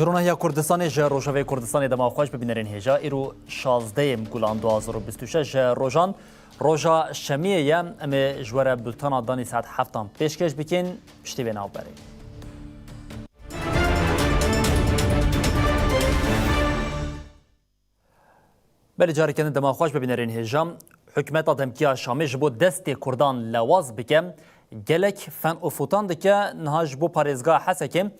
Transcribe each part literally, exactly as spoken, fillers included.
Ronahiya Kurdistanê ji Rojavê Kurdistanê dema xweş bi bînerên hêja. Îro şazdehê Gulan du hazar û bîst û şeş ji rojan roja şemiyê ye. Em ê ji we re bultena danî saet heftan pêşkêş bikin. Piştî vê navberê. Belê careke din dema xweş bibînerên hêja. Hikûmeta demkî ya Şamê ji bo destê Kurdan lewaz bike, gelek fen û fotan dike. Niha ji bo parêzgeha Hesekê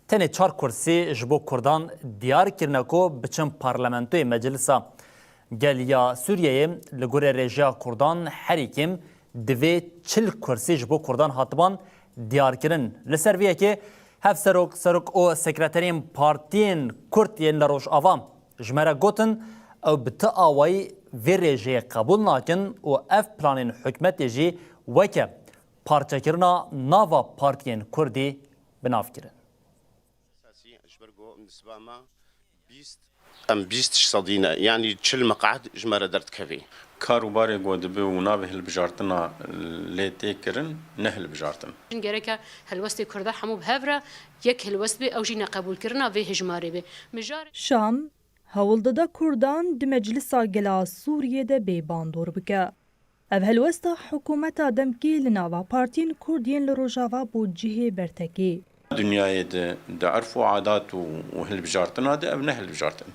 tenê çar kursî ji bo Kurdan diyar kirine ku biçin parlamentoyê Meclisa Gel ya Sûriyeyê. Li gorî rêjeya Kurdan herî kêm divê çil kursî ji bo Kurdan hatiban diyarkirin. Li ser vê yekê hevserok, serok û sekreterên partiyên Kurd yên li Rojava ji me re gotin, ew bi ti awayî vê rêjeyê qebûl nakin û ev planên hikûmetê jî weke parçekirina nava partiyên Kurdî bi nav kirin. Esasî ji ber ku em nisba me bîst, em bîst ji sedî ne, yanî çil meqad ji me re derdikevî. Kar û barê ku dibe û navê hilbijartina lê tê kirin, ne hilbijartin. Gereke helwestê Kurda hemû bi hev re yek helwest be, ew jî neqebûlkirina vê hejmarê be. Mijar Şam hewl dide Kurdan di Meclisa Gela Sûriyê de bê bandor bike. Ev helwesta hikûmeta demkî li nava partiyên Kurd yên li Rojava bû cihê bertekê. Dinyayê de di erf û adat û, û hilbijartina de ev ne hilbijartin.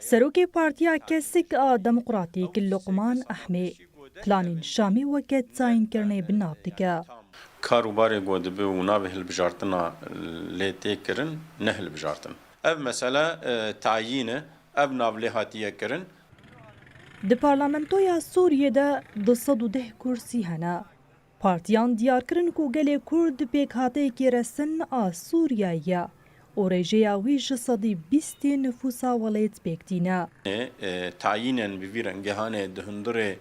Serokê Partiya Kesik a Demokratîk Luqman Ehmê planên Şamê weke tayînkirinê bi nav dike. Kar û barê ku dibe û navê hilbijartina lê tê kirin, ne hilbijartin. Ev mesele, e, tayîn e, ev nav lê hatiye kirin. Di parlamentoya Sûriyê de du sed û deh kursî hene. Partiyan diyar kirin ku gelê Kurd pêkhateyekî resin a Sûriyeyê ye û rêjeya wî ji sedî bîstê nifûsa welêt pêk tîne. E, e, tayînen bi vî rengê hane di hundirê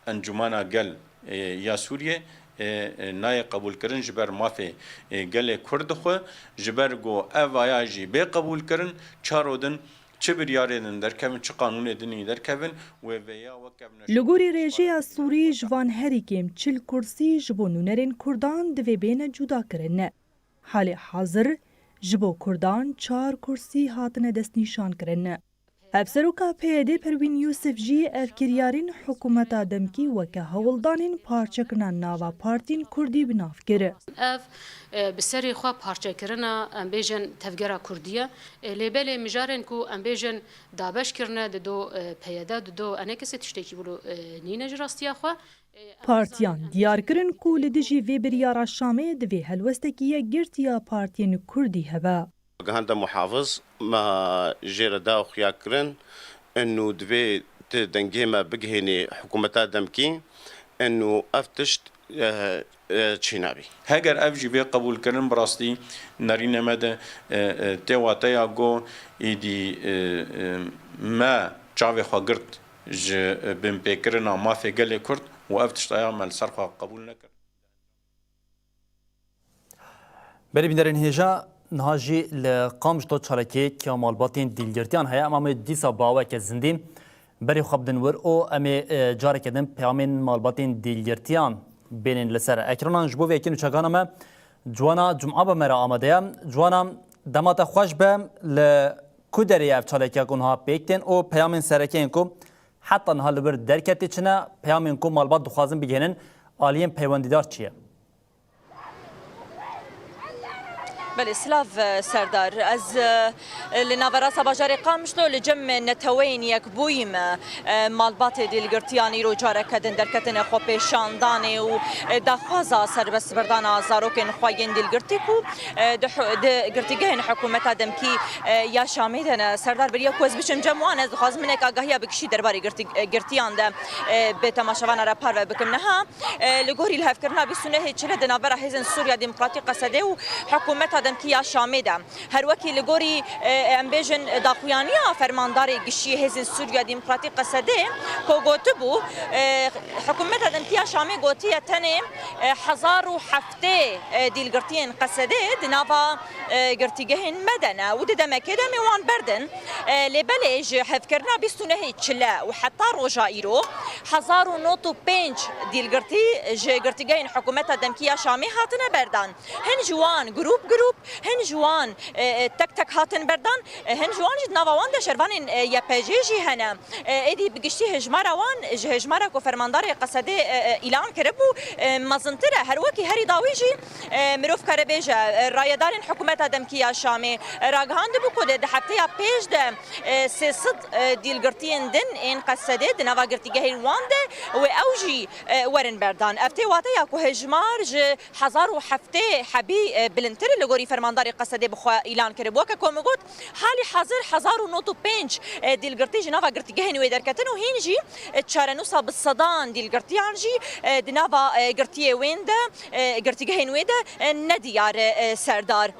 Encûmena Gel, e, ya Sûriyê, e, e, nayê qebûlkirin ji ber mafê, e, gelê Kurd dixwe, ji ber ku ev aya jî bê qebûlkirin, çaro din çi biryarê din derkevin, çi qanûnê din jî derkevin, wê vêya wek ev neşe. Li gorî rêjeya Sûrî ji van herî kêm çil kursî ji bo nûnerên Kurdan divê bêne cudakirin. Halê hazir ji bo Kurdan çar kursî hatine destnîşankirin. Hevseroka P Y D Perwîn Yûsif jî ev kiryarên hikûmeta demkî weke hewldanên parçekirina nava partiyên Kurdî bi nav kir. Ev, e, bi serê xwe parçekirina, em bêjin, tevgera Kurdî ye. E, lê belê mijarên ku em bêjin dabeş kirine, di do, e, P Y D, di do enekesê tiştekî wilo, e, nîne ji rastiya xwe. E, em Partiyan diyar kirin ku li dijî vê biryara Şamê divê helwestekî yekgirtî ya partiyên Kurdî hebe. Gehenda muhafiz me jê re da xuya kirin, inu divê ti dengê me bigihênê hikûmeta demkî, inu ev tişt, e, e, çênabî. Heger ev jî bê qebûlkirin, bi rastî nerînê me de, e, e, tê wateya ku îdî, e, e, me çavê xwe girt ji, e, binpêkirina mafê gelê Kurd û ev tiştaya me li ser xwe qebûl nekir. Belê bînerên hêja, niha jî li Qamişlo çalakiyek ya malbatên dîlgirtiyan heye. Em amê dîsa bi aweke zindî berê xwe bidin wir û em ê, e, careke din peyamên malbatên dîlgirtiyan bênin li ser ekranan. Ji bo vê yekê nûçegana me Ciwana Cuma bi me re amade ye. Ciwana, dema te xweş be, li ku derê ye ev çalakiya ku niha pêk tên û peyamên sereke yên ku heta niha li wir derketî çi ne? Peyamên ku malbat dixwazin bigihînin aliyên peywendîdar çi ye? Belê, silav, e, Serdar. Ez, e, li naverasta bajarê Qamişlo li cem Neteweyên Yekbûyî me, e, malbatê dîlgirtiyan îro careke din derketine xwepêşandanê û, e, daxwaza serbestberdana zarokên xwe yên dîlgirtî ku, e, di hu-, di girtîgehên hikûmeta demkî, e, ya Şamê de ne. Serdar, beriya ku ez biçim cem wan, ez dixwazim hinek agahiya bi giştî derbarê girtî-, e, girtiyan de, e, bi temaşevana re parve bikim. Niha, e, li gorî lihevkirina bîst û nehê çile di navbera Hêzên Sûriya Demokratîk, Qesedê, û hikûmeta demkî ya Şamê de, her wekî li gorî, e, em bêjin, daxuyaniya fermandarê giştî Hêzên Sûriya Demokratîk, Qesedê, ku gotibû, e, hikûmeta demkî ya Şamê gotiye tenê, e, hezar û heftê, e, dîlgirtiyên Qesedê di nava, e, girtîgehên me de ne û di demekê de em ê wan berdin. E, lê belê ji hevkirina bîst û nehê çile û heta roja îro hezar û nod û pênc dîlgirtî ji girtîgehên hikûmeta demkî ya Şamê hatine berdan. Hin ji wan grûp grûp Hin ji wan e, e, tek tek hatin berdan, e, hin ji wan jî di nava wan de şervanên e, Y P G jî hene. E, êdî bi giştî hejmara wan, ji hejmara ku fermandarê Qesedê e, e, îlan kiribû, e, mezintir e. Her wekî herî dawî jî e, mirov kare bêje, e, rayedarên hikûmeta demkî ya Şamê e, ragihandibû ku di, di hefteya pêş de e, sê sed e, dîlgirtiyên din ên Qesedê di nava girtîgehên wan de wê ew jî e, werin berdan. Ev tê wateya ku hejmar ji hezar û heftê hebî e, bilindtir e, li gorî fermandarê Qesedê bi xwe îlan kiribû. Weke ku min got, halî hazir hezar û nod û pênc e, dîlgirtî ji nava girtîgehên wê derketin û hîn jî e, çarenûsa bi sedan dîlgirtiyan jî e, di nava e, girtiyê wên de, e, girtîgehên wê de e, nediyar e, e, Serdar.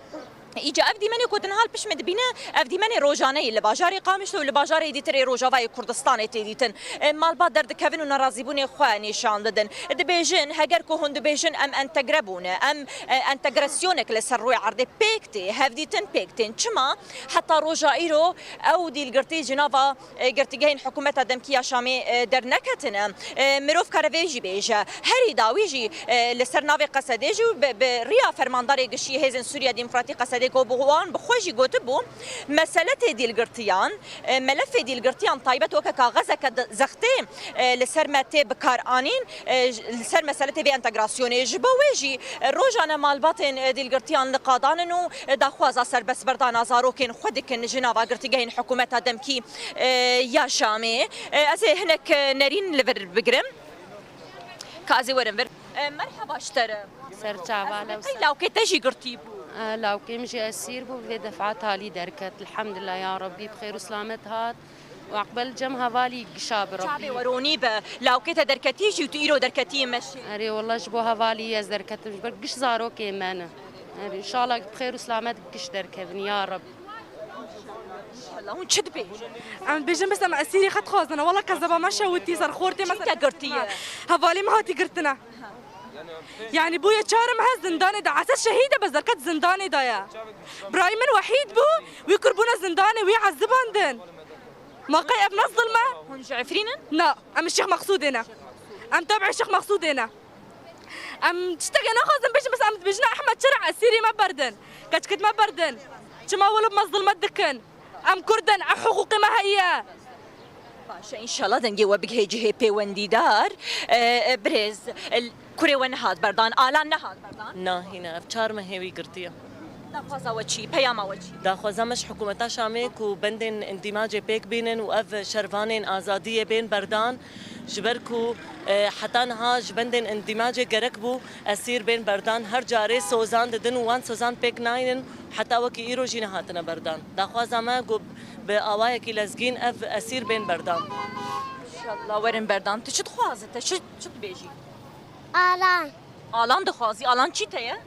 Îca ev dîmenê ku di niha li pişt me dibîne, ev dîmenê rojane ye li bajarê Qamişlo û li bajarê dîtir ê Rojavayê Kurdistanê tê dîtin. E, malbat derdikevin û nerazîbûnê xwe nîşan didin. Dibêjin, heger ku hûn dibêjin em entegre bûne, em, e, entegrasyonek li ser rûyê erdê pêk tê, hevdîtin pêk tên. Çima? Heta roja îro ew dîlgirtî ji nava e, girtîgehên hikûmeta demkî ya Şamê e, derneketine. E, mirov kare vê jî bêje. Herî dawî jî e, li ser navê Qesedê jî û bi, bi riya fermandarê giştî Hêzên Sûriya Demokratîk Qesedê ku bi wan bi xwe jî gotibû, mesele tê dîlgirtiyan, e, melefê dîlgirtiyan taybet weke kaxezeke di, zextê e, li ser me tê bikaranîn, e, j-, li ser mesele tê vê entegrasyonê. Ji bo wê jî e, rojane malbatên e, dîlgirtiyan li qadan in û daxwaza serbestberdana zarokên xwe dikin ji nava girtîgehên hikûmeta demkî, e, ya Şamê. E, ez ê hinek, e, nerîn li vir bigirim. Ka ez ê werim vir. E, merheba ji te re. Ser çava. Ez ê qey lawkê te jî girtî bû? E, lawkê min jî esîr bû, vê defa talî derket. Elhamdulillah ya Rabbî, bi xêr û silamet hat. Û eqbel cem hevalî gişa bi Rabbî. Çavê we ronî be. Lawkê te derketî jî û tu îro derketiyê meşê. Erê, wela ji bo hevalî ez derketim, ji ber giş zarokê me ne. Erê, înşallah bi xêr û silamet giş derkevin, ya Reb. Înşallah. Hûn çi dibêjin? Em dibêjin, bes em esîrê xwe dixwazin. Wela kezeba me şewitî, ser xortê me. Kî te girtiye? Hevalî me hatî girtine. Yani bûye çar meh zindanê de, esas şehîd e, bes derket zindanê de ye. Birayê min wehîd bû, wî kirbûne zindanê, wî ezibandin. Ma qey ev ne zilm e? Hûn ji Efrîn in? Na, em ji Şêx Meqsûdê ne. Em tebê Şêx Meqsûdê ne. Em tiştekê naxwazin bêjin, bes em dibêjin Ehmed çira esîrî me berdin. Keçikit me berdin. Çima wilo bi me zilmet dikin? Em Kurd in, ev hiqûqê me heye. Baş e, înşallah dengê we bigihê cihê pêwendîdar. E, e, birêz, e, kurê we nehat berdan, Alan nehat berdan? Na, hîna ev çar mehê wî girtiye. Daxwaza we çi? Peyama we çi? Daxwaza me ji hikûmeta Şamê ku bendên îndîmacê pêk bînin û ev şervanên azadiyê bên berdan. Ji ber ku, e, heta niha ji bendên îndîmacê gerek bû esîr bên berdan. Her carê sozan didin û wan sozan pêk naynin. Heta wekî îro jî nehatine berdan. Daxwaza me ku bi awayekî lezgîn ev esîr bên berdan. Înşallah werin berdan. Tu çi dixwazî? Te çi, çi dibêjî? Alan. Alan dixwazî? Alan çî te ye?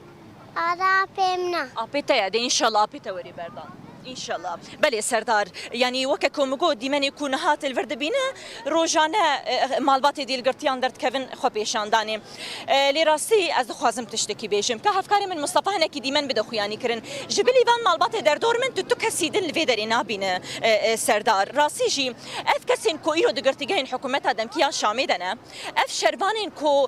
Alan apê min e. Apê te ye, de înşallah apê te werê berdan. Înşallah. Belê Serdar, yanî weke ku min got, dîmenê ku niha te li vir dibîne, rojane, e, malbatê dîlgirtiyan derdikevin xwe pêşandanê. E, lê rastî ez dixwazim tiştekî bêjim. Ka hevkarê min Mistefa hinekî dîmen bide xuyanî kirin. Ji bilî van malbatê derdor min tu, tu kesî din li vê derê nabîne, e, e, Serdar. Rastî jî ev kesên ku îro di girtîgehên hikûmeta demkî ya Şamê de ne, ev şervanên ku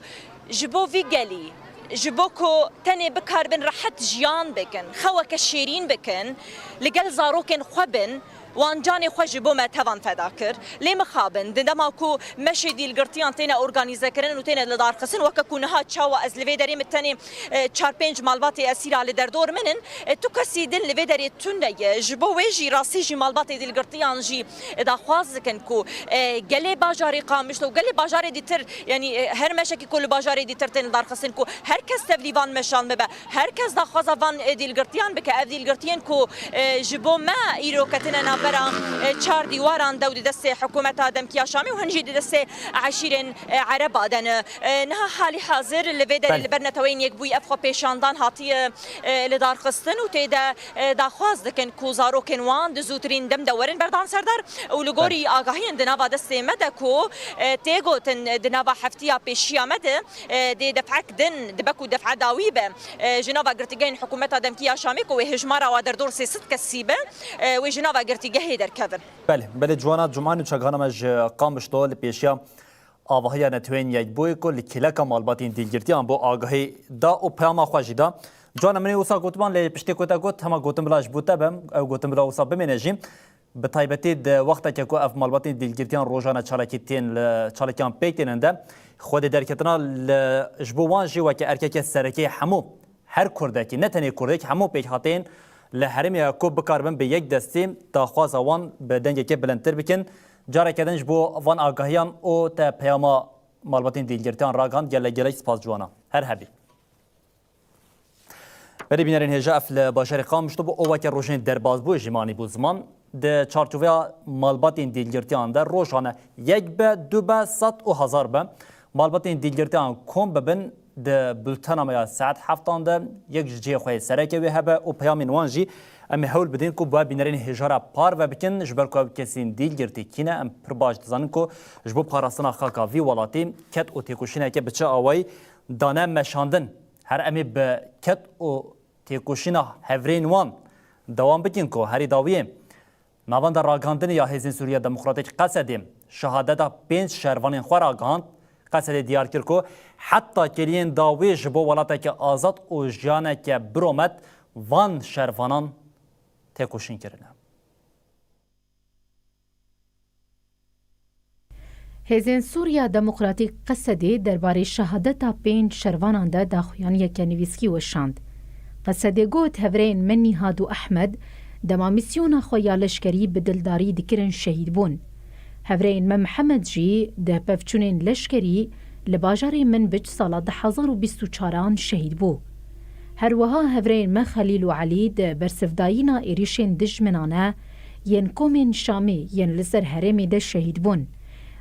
ji bo vî gelî, ji bo ku tenê bikaribin rehet jiyan bikin, xeweke şêrîn bikin, li gel zarokên xwe bin, wan canê xwe ji bo me tevan feda kir. Lê mixabin, di dema ku meşê dîlgirtiyan têne organîzekirin û têne lidarxistin, weke ku niha çawa ez li vê derê min tenê, e, çar pênc malbatê esîra li derdor min in, e, tu kesî din li vê derê tune ye. Ji bo wê jî rastî jî malbatê dîlgirtiyan jî, e, daxwaz dikin ku, e, gelê bajarê Qamişlo û gelê bajarê dîtir, yanî, e, her meşekî ku li bajarê dîtir tên lidarxistin ku her kes tevlî van meşan bibe. Her kes daxwaza van, e, dîlgirtiyan bike. Ev dîlgirtiyên ku, e, ji bo me îro ketine navbera, e, çar dîwaran de û di destê hikûmeta demkî ya Şamê û hin jî di destê eşîrên, e, Ereba de ne. E, niha halî hazir li vê derê Belê. li ber Neteweyên Yekbûyî ev xwepêşandan hatiye, e, lidarxistin û tê de, e, daxwaz dikin ku zarokên wan di zûtirîn dem de werin berdan Serdar û li gorî Belê. agahiyên di nava destê me de ku, e, tê gotin di nava heftiya pêşiya me de, e, dê defek din dibe ku defa dawî be, e, ji nava girtîgehên hikûmeta demkî ya Şamê ku wê hejmara wa derdor sê sed kesî be, e, wê ji nava girtîgehê derkevin. Belê, belê, ciwana Cuma nûçegana me ji Qamişlo li pêşiya avahiya Neteweyên Yekbûyî ku li kêleka malbatên dîlgirtiyan bû agahî da û peyama xwe jî da. Can e, min ê wisa gotiban, lê piştî ku te got, hema gotin bila ji bo te be, ew gotin bila wisa bimêne jî. Bi taybetî di wextekê ku ev malbatên dîlgirtiyan rojane çalakî tên li, çalakiyan pêk tênin de, xwedî derketina li, ji bo wan jî weke erkeke serekê hemû, her Kurdekî, ne tenê Kurdek, hemû pêkhateyên li herêmê ye ku bikaribin bi yek destî daxwaza wan bi dengekê bilindtir bikin. Careke din ji bo van agahiyan û te peyama malbatên dîlgirtiyan ragihand, gelek gelek spas ciwana. Her hebî. Belê bînerên hêja, ev li bajarê Qamişlo bû û weke rojên derbazbûyê jî manî bû ziman. Di çarçoveya malbatên dîlgirtiyan de rojane yek be, du be, sed û hezar be. Malbatên dîlgirtiyan kom bibin di bultena me ya saet heftan de yek ji cihê xwe yê sereke wê hebe û peyamên wan jî em ê hewl bidin ku bi bînerên hêja re parve bikin, ji ber ku ew kesên dîlgirtî kî ne, em pir baş dizanin ku ji bo parastina xaka vî welatî ket û têkoşîneke bi çi awayî dane meşandin. Her em ê bi ket û têkoşîna hevrêyên wan dewam bikin ku herî dawiyê navenda ragihandinê ya Hêzên Sûriya Demokratîk, Qesedê, şehadeta pênc şervanên xwe ragihand. Qesedê diyar kir ku heta kêliyên dawî ji bo welateke azad û jiyaneke biromet van şervanan têkoşîn kirine. Hêzên Sûriya Demokratîk, Qesedê, derbarê şehadeta pênc şervanan de daxuyaniyeke nivîskî weşand. Qesedê got, hevrêyên me Nîhad û Ehmed dema mîsyona xwe ya leşkerî bi dildarî dikirin şehîd bûn. Hevrêyên me Mihemed jî di pevçûnên leşkerî li bajarê Minbic sala du hezar û bîst û çaran şehîd bû. Her wiha hevrêyên me Xelîl û Elî di bersivdayîna êrîşên dijminane yên komên Şamê yên li ser herêmê de şehîd bûn.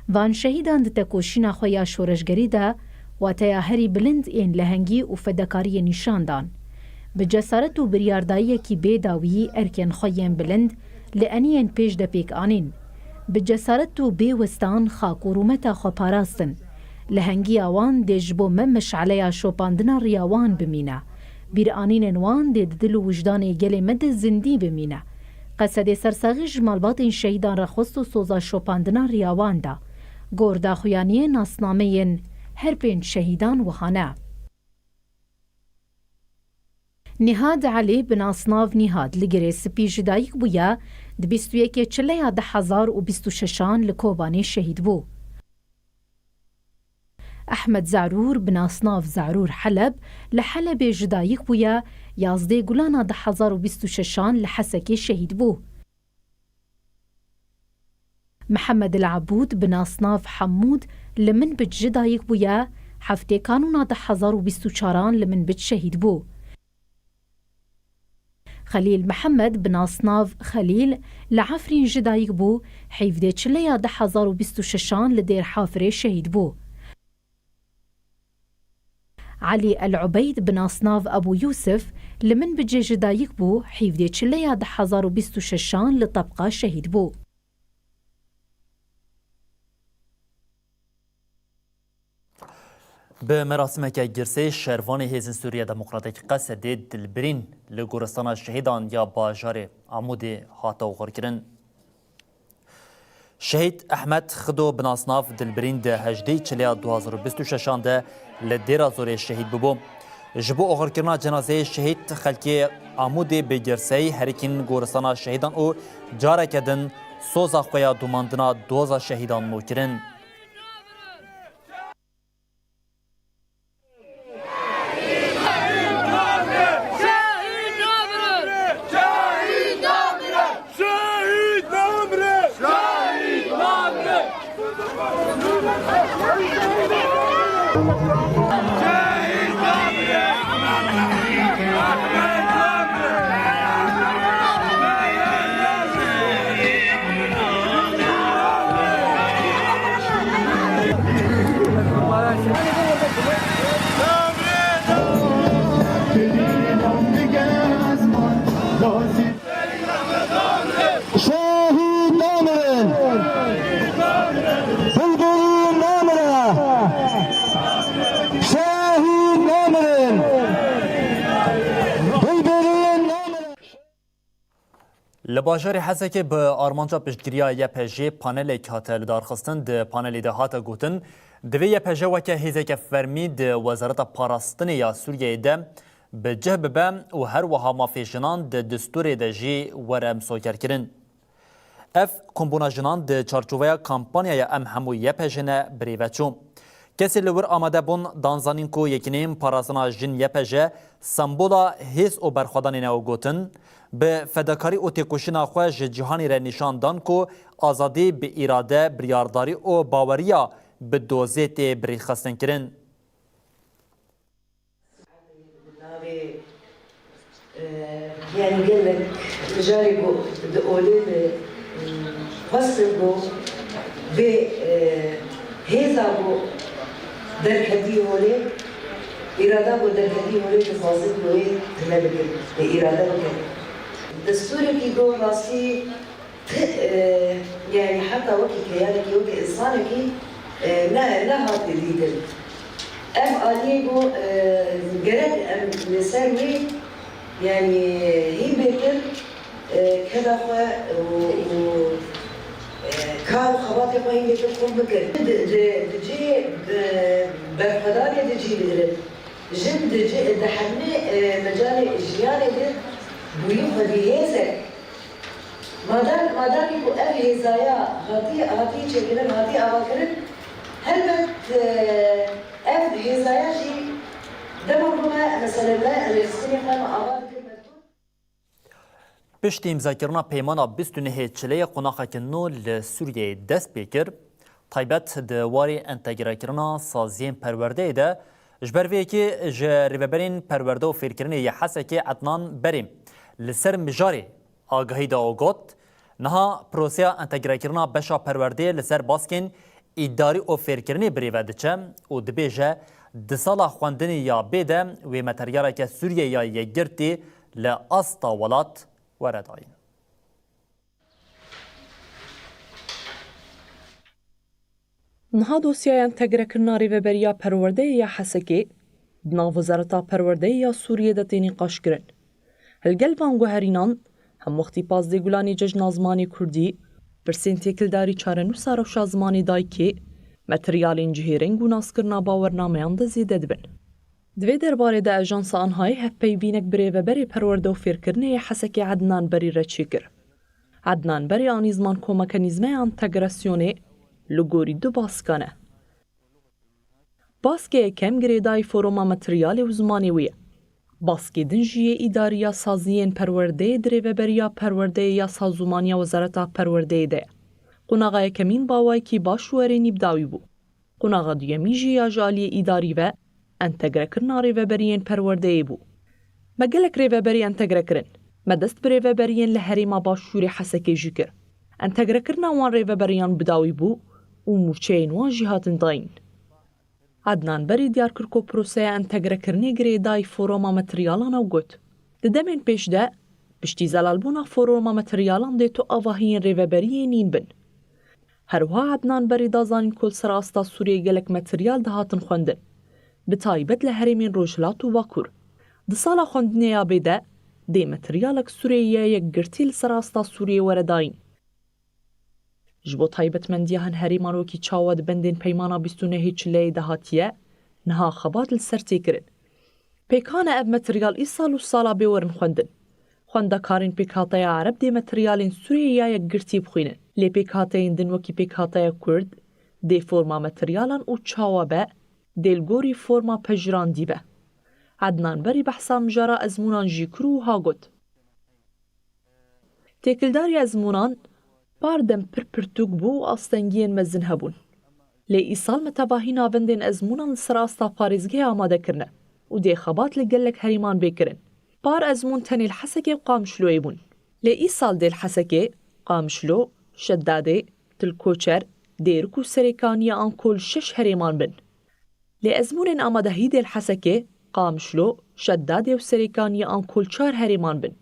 Van şehîdan di tekoşîna xwe ya şoreşgerî de wateya herî bilind ên lehengî û fedekariyê nîşan dan. Bi cesaret û biryardayiyekî bê dawiyî erkên xwe yên bilind li eniyên pêş de pêk anîn. Bi cesaret û bê westan xak û rûmeta xwe parastin. Lehengiya wan dê ji bo me meşaleya şopandina riya wan bimîne. Bîranînên wan dê di dil û wijdanê gelê me de zindî bimîne. Qesedê sersaxî ji malbatên şehîdan re xwest û soza şopandina riya wan da. Gor daxuyaniyê nasnameyên her pênc şehîdan wiha ne. Nihad Elî bi nasnav Nihad li Girê Spî ji dayik bûye, di bîst û yekê Çileya du hezar û bîst û şeşan li Kobanê şehîd bû. Ehmed Zarûr bi nasnav Zarûr Heleb li Helebê ji dayik bûye, yazdê Gulana du hezar û bîst û şeşan li Hesekê şehîd bû. Mihemed El Ebûd bi nasnav Hemûd li Minbic ji dayik bûye, heftê Kanûna du hezar û bîst û çaran li Minbic şehîd bû. Xelîl Mihemed bi nasnav Xelîl li Efrîn ji dayik bû, hevdê Çileya du hezar û bîst û şeşan li Dêr Hafirê şehîd bû. Elî El Ubeyd bi nasnav Ebû Yûsif li Minbicê ji dayik bû, hevdê Çileya du hezar û bîst û şeşan li Tebqa şehîd bû. Bi merasimeke girsê şervanê Hêzên Sûriya Demokratîk Qesedê Dilbirîn li Goristana Şehîdan ya bajarê Amûdê hate oxirkirin. Şehîd Ehmed Xido bi nasnav Dilbirîn di hejdê Çileya du hezar û bîst û şeşan de li Dêra Zorê şehîd bibû. Ji bo oxirkirina cenazeyê şehîd, xelkê Amûdê bi girseyî herikîn Goristana Şehîdan û careke din soza xwe ya domandina doza şehîdan nû kirin. Şehîd namirin! Dilbirîn namire! Şehîd namirin! Dilbirîn namire! Li bajarê Hesekê bi armanca piştgiriya Y P J panelek hate lidarxistin. Di panelê de hate gotin, divê Y P J weke hêzeke fermî di Wezareta Parastinê ya Sûriyeyê de bi cih bibe û her wiha mafê jinan di distûrê de jî were misogerkirin. Ev kombûna jinan di çarçoveya kampanyaya Em Hemû Y P J ne birêve çû. Kesê li wir amade bûn dan zanîn ku Yekîneyên Parastina Jin Y P J sembola hêz û berxwedanê ne û gotin, bi fedakarî û têkoşîna xwe ji cîhanê re nîşan dan ku azadî bi îrade, biryardarî û baweriya bi dozê tê birêxistinkirin. Navê, e, yani gelek mijarê ku di olê de, e, xwestin ku vê, e, hêza ku derketî holê, îrada ku derketî holê dixwazin ku wê tune bikin, wê îrade bikin. Destûrekî ku rastî Ti, e, yani heta wekî keyanekî, wekî insanekî, e, ne, nehatiye dîtin. Ev aliyê ku, e, gerek em li ser wê, yani hîn bêtir, e, keda xwe û, û, e, kar û xebatê xwe hîn bêtir xurt bikin. Di, di, di cihê, e, berxwedanê de cî bigirin. Jin di cih, di hemî, e, mecalê jiyanê de bûyî xwedî hêz e. Madem, mademî ku ev hêzaya hatî, hatî çêkirin, hatî avakirin, helbet, e, ev hêzaya jî dema ku me, mesele me, rêxistinê xwe me ava dikir, me digot. Piştî îmzakirina peymana bîst û nehê Çileyê qonaxeke nû li Sûriyeyê dest pê kir. Taybet di warê entegrekirina saziyên perwerdeyê de, ji ber vê yekê ji rêveberên perwerde û fêrkirinê yê Hesekê Ednan Berî li ser mijarê agahî da û got, niha proseya entegrekirina beşa perwerdeyê li ser baskên îdarî û fêrkirinê birêve diçe û dibêje, di sala xwendinê ya bê de wê materyaleke Sûriyê ya yekgirtî li asta welat were dayîn. Niha dosyaya entegrekirina Rêveberiya Perwerdeyê ya Hesekê di nav Wezareta Perwerdeyê ya Sûriyê de tê nîqaşkirin. Li gel van guherînan, hemwextî pazdeh Gulanê Cejna Zimanê Kurdî, pirsên têkildarî çarenûsa rewşa zimanê dayikê, materyalên cihêreng û naskirina bawernameyan de zêde dibin. Di vê derbarê de Ajansa Anhayê hevpeyvînek bi Rêveberê Perwerde û Fêrkirinê yê Hesekê Ednan Berî re çêkir. Ednan Berî anî ziman ku mekanîzmeya entegrasyonê li gorî du baska ne. Baskê yekem girêdayî foroma materyalê û zimanê wê ye. Baskê din jî yê îdariya saziyên perwerdeyê di Rêveberiya Perwerdeyê ya Sazûmaniya Wezareta Perwerdeyê de ye. Qonaxa yekemîn bi awayekî baş û erênî bi dawî bû. Qonaxa duyemî jî ya ji aliyê îdarî ve entegrekirina rêveberiyên perwerdeyê bû. Me gelek rêveberî entegre kirin. Me dest bi rêveberiyên li herêma başûrê Hesekê jî kir. Entegrekirina wan rêveberiyan bi dawî bû û mûçeyên wan jî hatin dayîn. Ednan Berî diyar kir ku proseya entegrekirinê girêdayî foroma materyalan e û got, di demên pêş de piştî zelalbûna foroma materyalan dê tu avahiyên rêveberiyê nîn bin. Her wiha Ednan Berî da zanîn ku li ser asta Sûriyê gelek materyal dihatin xwendin, bi taybet li herêmên Rojhilat û Bakur. Di sala xwendinê ya bê de dê materyalek Sûriyê ya yekgirtî li ser asta Sûriyê were dayîn. Ji bo taybetmendiya hin herêman wekî çawa di bendên Peymana bîst û nehê Çileyê de hatiye, niha xebat li ser tê kirin. Pêkan e ev materyal îsal û sala bê werin xwendin. Xwendekarên Pêkhateya Ereb dê materyalên Sûriyê ya yekgirtî bixwînin. Lê pêkhateyên din wekî Pêkhateya Kurd dê forma materyalan û çawa be, dê li gorî forma pejirandî be. Ednan Berî behsa mijara ezmûnan jî kir û wiha got, Têkildarî ezmûnan par dem pir pirtûk bû û astengiyên mezin hebûn. Lê îsal me tevahî navendên ezmûnan li ser asta parêzgehê amade kirine û dê xebat li gelek herêman bê kirin. Par ezmûn tenê li Hesekê û Qamişloyê bûn. Lê îsal dê li Hesekê, Qamişlo, Şedadê, Til Koçer, Dêrik û Serêkaniya anko li şeş herêman bin. Lê ezmûnên amadehî dê li Hesekê, Qamişlo, Şedadê û Serêkaniyê anko li çar herêman bin.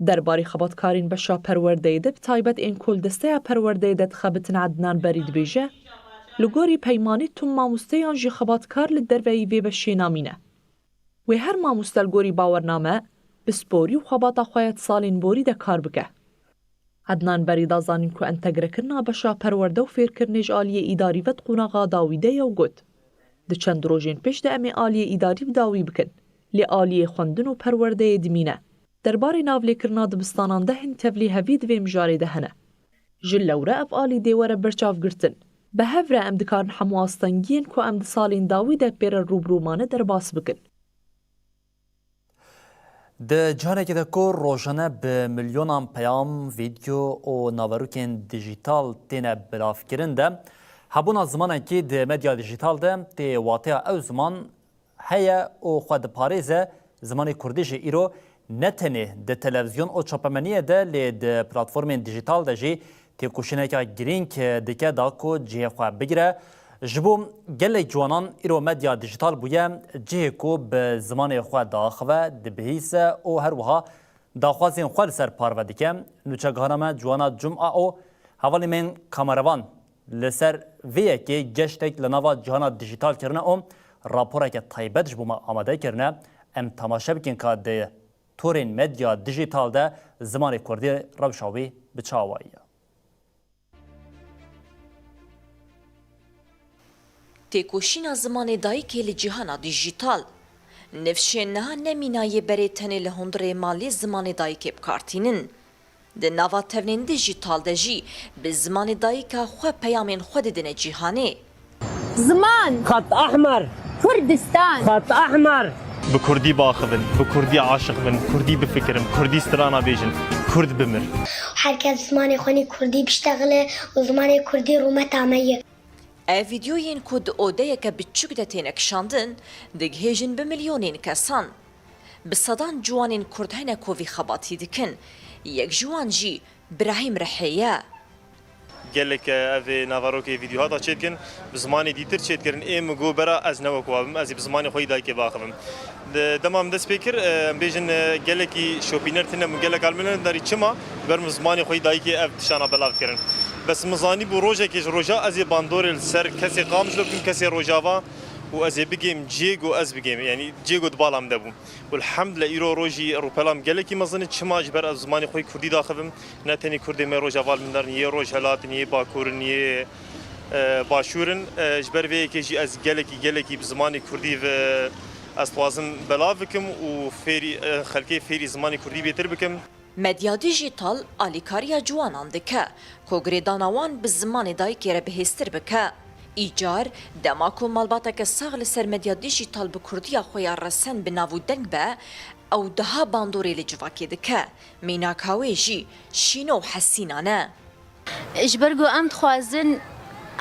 Derbarê xebatkarên beşa perwerdeyê de bi taybet ên ku li desteya perwerdeyê de dixebitin Ednan Berî dibêje, li gorî peymanê tim mamosteyan jî xebatkar li derveyî vê beşê namîne. Wê her mamoste li gorî bawername, pisporî û xebata xwe ya di salên borî de kar bike. Ednan Berî da zanîn ku entegrekirina beşa perwerde û fêrkirinê ji aliyê îdarî ve di qonaxa dawî de ye û got, Di çend rojên pêş de em ê aliyê îdarî bi dawî bikin. Li aliyê xwendin û perwerdeyê dimîne. Derbarê navlêkirina dibistanan de hin tevlî hevî di vê mijarê de hene. Ji lewre ev alî dê were berçavgirtin. Bi hev re em dikarin hemû astengiyên ku em di salên dawî de pê re rû bi rû mane derbas bikin. Di cîhanekê de ku rojane bi milyonan peyam, vîdyo û naverokên dijîtal têne belavkirin de, hebûna zimanekî di medya dijîtal de tê wateya ew ziman heye û xwe diparêze, zimanê kurdî jî îro ne tenê di televîzyon û çapemeniyê de, lê di platformên dijîtal de jî têkoşîneke girîng dike da ku cihê xwe bigire. Ji bo gelek ciwanan îro medya dijîtal bûye cihê ku bi zimanê xwe diaxive, dibihîse û her wiha daxwazên xwe li ser parve dike. Nûçegihana me Ciwana Cuma û hevalê me kamerevan li ser vê yekê geştek li nava cihana dijîtal kirine û raporeke taybet ji bo me amade kirine. Em temaşe bikin ka di torên medya dijîtal de zimanê kurdî rewşa wî bi çi awayî ye. Têkoşîna zimanê dayikê li cîhana dijîtal. Nifşên niha ne mîna yê berê tenê li hundirê malê zimanê dayikê bi kar tînin. Di nava tevnên dijîtal de jî bi zimanê dayika xwe peyamên xwe didine cîhanê. Ziman. Xet ehmer. Kurdistan. Xet ehmer. Bi kurdî biaxivin, bi kurdî aşiq bin, kurdî bifikirin, kurdî strana bêjin, kurd bimir. Her kes zimanê xwe nî kurdî biştexile û zimanê kurdî rûmeta me ye. Ev vîdyoyên ku di odeyeke biçûk de têne kişandin, digihêjin bi milyonên kesan. Bi sedan ciwanên kurd hene ku vî xebatî dikin. Yek ji wan jî Birahîm Rihê ye. Gelek ev ê naverokê vîdyohata çêdikin, bi zimanê dîtir çêdikirin. Ê min got, bera ez ne wek wa bim, ez ê bi zimanê xwe yî dayikê biaxivim. Di dema min dest pê kir, e, em bêjin, e, gelekî şopîner tune bûn, gelek almîner darî çima ber min zimanê xwe yî dayikê ev tiştana belav kirin. Bes min zanîbû rojekê ji roja ez ê bandorê li ser kesê Qamişlo bikim, kesê Rojava û ez ê bigêm cihê ku ez bigêm, yanî cihê ku di bala min de bû. Û elhamdulillah îro rojî rûpela min gelekî mezin e, çima ji ber ez zimanê xwe yî kurdî daxivim. Ne tenê kurdê me Rojava li min der in, yê Rojhelat in, yê Bakur in, yê, e, Başûr in. E, ji ber vê yekê jî ez gelekî, gelekî bi zimanê kurdî ve ez dixwazim belav bikim û fêrî, e, xelkê fêrî zimanê kurdî bêtir bikim. Medya dijîtal alîkariya ciwanan dike ku girêdana wan bi zimanê dayikê re bihêztir bike. Îcar, dema ku malbateke sax li ser medya dijîtal bi kurdiya xwe ya resen bi nav û deng be, ew daha bandorê li civakê dike. Mînaka wê jî şîn û hesînan e. Ji ber ku em dixwazin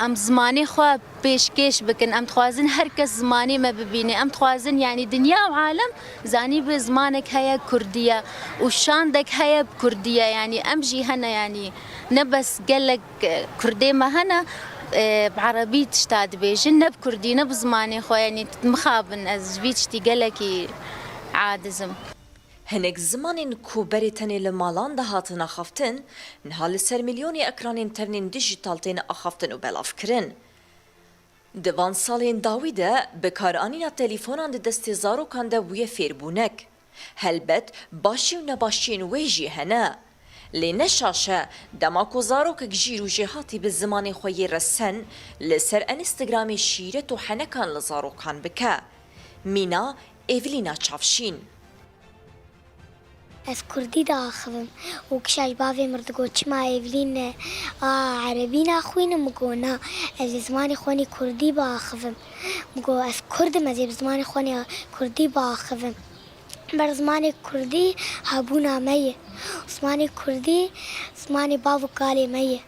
em zimanê xwe pêşkêş bikin, em dixwazin her kes zimanê me bibîne, em dixwazin, yanî, dinya û alem zanîbe zimanek heye kurdî ye û şandek heye bi kurdî ye, yanî, em jî hene, yanî, ne bes gelek, e, kurdê me hene, e, bi erebî tişta dibêjin, ne bi kurdî, ne bi zimanê xwe, yanî, mixabin, ez ji vî tiştî gelekî aciz im. Hinek zimanên ku berê tenê li malan de hatin axaftin, niha li ser milyonê ekranên tevnên dijîtal tên axaftin û belavkirin. Di van salên dawî de bikaranîna telîfonan di destê zarokan de bûye fêrbûnek. Helbet, başî û nebaşiyên wê jî hene. Lê ne şaş e, dema ku zarokek jîr û jêhatî bi zimanê xwe yê resen li ser Instagramê şîret û henekan li zarokan bike. Mîna Evlîna Çavşîn. Ez kurdî diaxivim û kişa ji bavê min re digot, "Çima Evlîn, a, erebî naxwînim?" Min got, "Na, ez ê zimanê xwe nî kurdî biaxivim." Min got, "Ez kurd im, ez ê bi zimanê xwe nî kurdî biaxivim." Ber zimanê kurdî hebûna me ye. Zimanê kurdî zimanê bav û kalê me ye.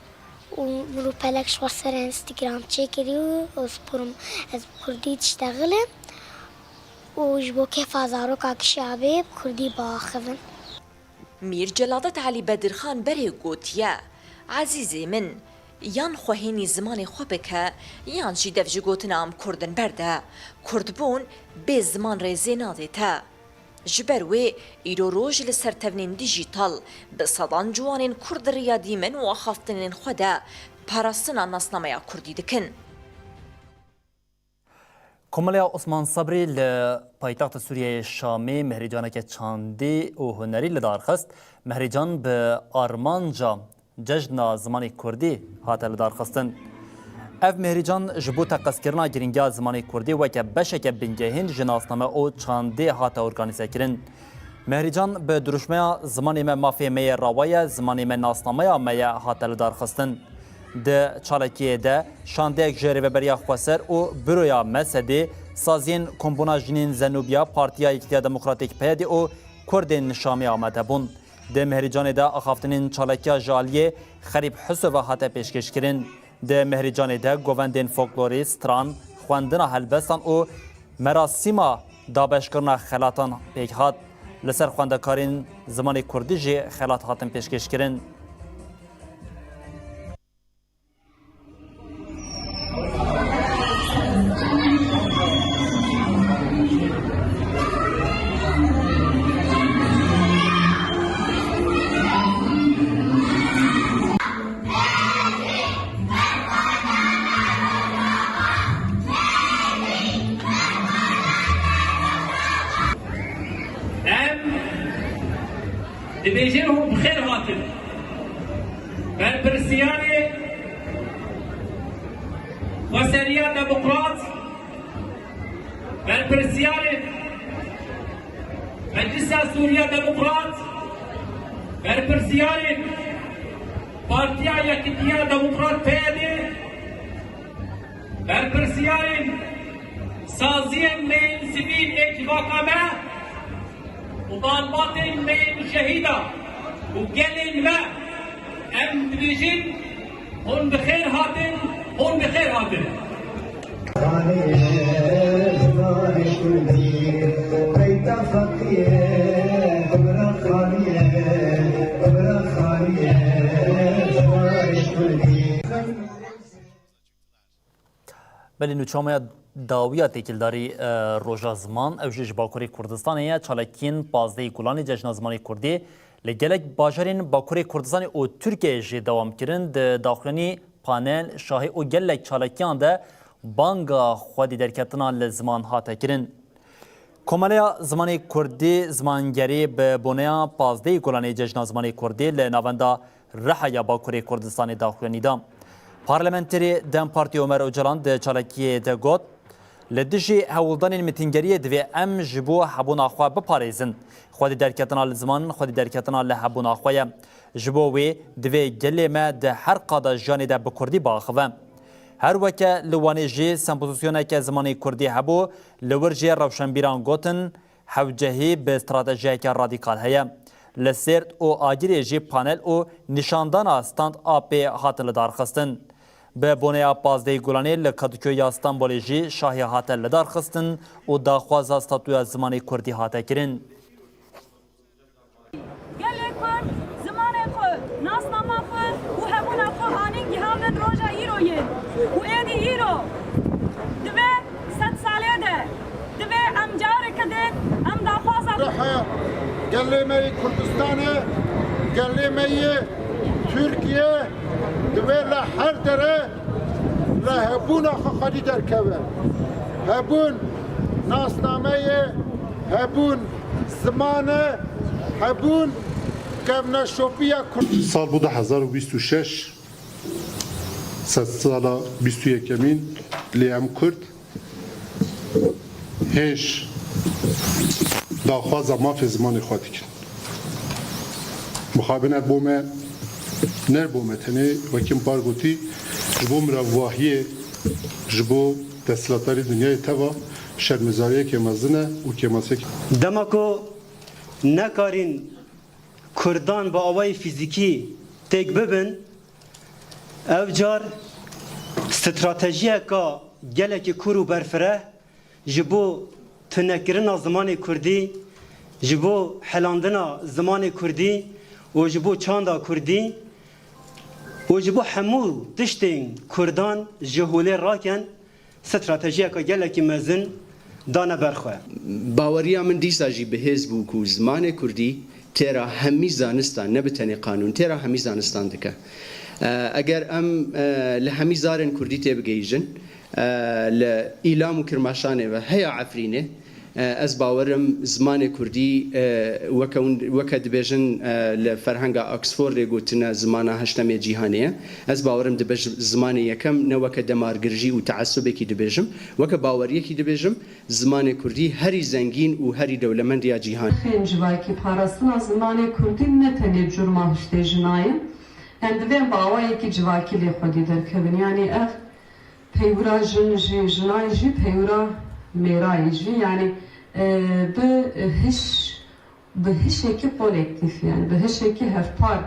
Û min rûpelek ji xwe ser Instagram çêkirî û ez pirim, ez bi kurdî diştexilim û ji bo kêfa zaroka kişa bê bi kurdî biaxivim. Mîr Celadet Elî Bedirxan berê gotiye, Ezîzê min, yan xwe hênî zimanê xwe bike, yan jî dev ji gotina em kurd in berde. Kurdbûn bê ziman rêzê nade te. Ji ber wê îro roj li ser tevnên dijîtal bi sedan ciwanên kurd di riya dîmen û axaftinên xwe de parastina nasnameya kurdî dikin. Komeleya Osman Sabrî li paytexta Sûriyeyê Şamê mehrîcaneke çandî û hunerî li dar xist. Mehrîcan bi armanca Cejna Zimanê Kurdî hate lidarxistin. Ev mêhrîcan ji bo teqezkirina girîngiya zimanê kurdî weke beşeke bingehîn ji nasname û çandê hate organîzekirin. Mêhrîcan bi dirûşmeya Zimanê me mafê me ye rawa ye, zimanê me nasnameya me ye hate lidarxistin. Di çalakiyê de şandeyek ji Rêveberiya Xweser û Buroya mesedê, saziyên Kombûna Jinên Zenûbiya Partiya Yekîtiya Demokratîk PYD'ê û Kurdên Şamê amade bûn. Di mêhrîcanê de axaftinên çalakiya ji aliyê Xerîb Huso ve hate pêşkêşkirin. Di mêhrîcanê de govendên folklorî, stran, xwendina helbestan û merasîma dabeşkirina xelatan pêk hat. Li ser xwendekarên zimanê kurdî jî xelat hatin pêşkêşkirin. Em dibêjin hûn bi xêr hatin. Berpirsiyarê Xweseriya Demokrat, berpirsiyarê Meclisa Sûriya Demokrat, berpirsiyarê Partiya Yekîtiya Demokrat PYD'ê, berpirsiyarên saziyên me yên sivîl ê civaka me û malbatên me yên şehîda û gelên me, em dibêjin, hûn bi xêr hatin, hûn bi xêr hatin. Belê nûçameya dawiya têkildarî, e, Roja Ziman, ew jî ji Bakurê Kurdistanê ye. Çalakiyên pazdehê Gulanê Cejna Zimanê Kurdî li gelek bajarên Bakurê Kurdistanê û Tirkiyeyê jî dewam kirin. Di daxuyanî, panel, şahî û gelek çalakiyan de banga xwedî derketina li ziman hate kirin. Komeleya Zimanê Kurdî, Zimangerî, bi boneya pazdehê Gulanê Cejna Zimanê Kurdî li navenda Riha ya Bakurê Kurdistanê daxuyanî da. Parlamenterê DEM Partî Omer Ocalan di çalakiyê de got, li dijî hewldanên mitîngeriyê divê em ji bo hebûna xwe biparêzin. Xwedî derketina li ziman, xwedî derketina li hebûna xwe ye. Ji bo wê divê gelê me di her qada jiyanê de bi kurdî biaxive. Her weke li Wanê jî sempozisyoneke zimanê kurdî hebû, li wir jî rewşenbîran gotin, hewcehî bi stratejiyeke radîkal heye. Li Sêrt û Agirê jî panel û nîşandana stand a pê hatin lidarxistin. Bi boneya pazdehê Gulanê li Kadıköy ya Stenbolê jî şahî hate lidarxistin û daxwaza statuya zimanê kurdî hate kirin. Gelê Kurd zimanê xwe, nasnama xwe û hebûna xwe anîn gihandin roja îroyê û êdî îro divê sed salê de divê em careke din em daxwaza Reha gelê me yê Kurdistanê, gelê me yê Tirkiye divê li her dere li hebûna xwe xwedî derkeve. Hebûn nasnameyê, hebûn ziman e, hebûn kevneşopiya Kurd. Sal bû du hezar û bîst û şeş, sedsala bîst û yekemîn, lê em Kurd hêj daxwaza mafê zimanê xwe dikin. Mixabin ev bo me, ne bo me tenê, wekî min par gotî, ji bo mirovahiyê, ji bo desthilatdarî dinyayê teva şermezariyeke mezin e û kêmasiyeke. Dema ku nekarîn Kurdan bi awayî fîzîkî têk bibin, ev car stratejiyeka gelekî kûr û berfireh ji bo tunekirina zimanê kurdî, ji bo helandina zimanê kurdî û ji bo çanda kurdî û ji bo hemû tiştên kurdan ji holê rakin, stratejiyeke gelekî mezin dane ber xwe. Baweriya min dîsa jî bi hêz bû ku zimanê kurdî têra hemî zanistan, ne bi tenê qanûn, têra hemî zanistan dike. E, eger em, e, li hemî zarên kurdî têbigihîjin, e, li Îlam û Kirmaşanê ve heya Efrînê, Ez bawerim zimanê kurdî, e, weke hûn, weke dibêjin, e, li ferhenga Oxfordê gotine zimana heştemê cîhanê ye. Ez bawerim dibe ji-, zimanê yekem ne weke demargirjî û teesubekî dibêjim, weke baweriyekî dibêjim, zimanê kurdî herî zengîn û herî dewlemend ya cîhanê. Nirxên civakî, parastina zimanê kurdî ne tenê cûrma hiştê jina ye. Em divê em bi awayekî civakî lê xwedî derkevin. Yanî ev peywira jin jî, jinayê jî, peywira mêrayê jî, yanî, e, bi hiş, bi hişekî kolektîf, yanî bi hişekî hevpar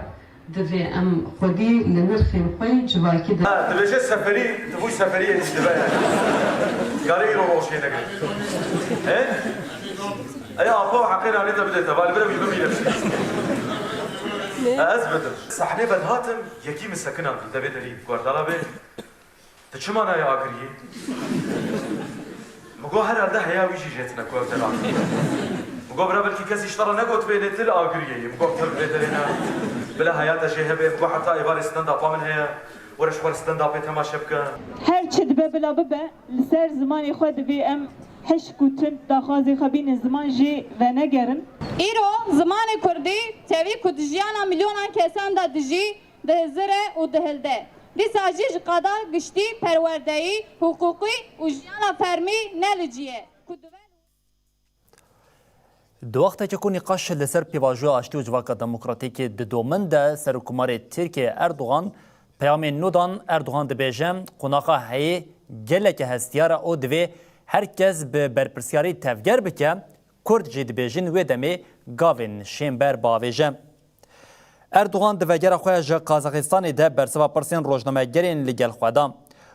divê em xwedî li nirxên xwe yê civakî de. Ha, dibêje seferî, di bo seferiyê jî dibe yani. Gare îro roşê negre. He? Eya apa heqê nanê te bide te, valî bire wî bimîne. E, ez bidim. Sahnê vedihatim, yekî min sekinan, devê derî, guardala bê. Tu çima nayê Agiriyê? Min got, herhalde heya wî jî jê tine ku ew tera. Min got, bira, belkî kesî ji te re negotibê, lê tu li Agiriyê yî. Min got, tu li vê derê ne. Bila heya te jê hebe. Min got, heta êvarê stand-upa min heye. Were ji xwe re stand-upê temaşe bike. Her çi dibe bila bibe, li ser zimanê xwe divê em hişk û tund daxwazê xwe bînin, ziman jê venegerin. Îro zimanê kurdî tevî ku di jiyana milyonan kesan de dijî, dihizire û dihilde. Dîsa jî ji qada giştî perwerdeyî, hiqûqî û jiyana fermî ne li cî ye ku dibe. Di wextekî ku nîqaş li ser pêvajoya aştî û civaka demokratîkê didomin de, Serokkomarê Tirkiyê Erdogan peyamên nû dan. Erdogan dibêje, qonaxa heyî geleke hestiyar e û divê her kes bi berpirsiyarî tevger bike. Kurd jî dibêjin wê demê gavên şênber biavêje. Erdogan di vegera xwe ya ji Qazaxistanê de bersiva pirsên rojnamegerên li gel xwe da.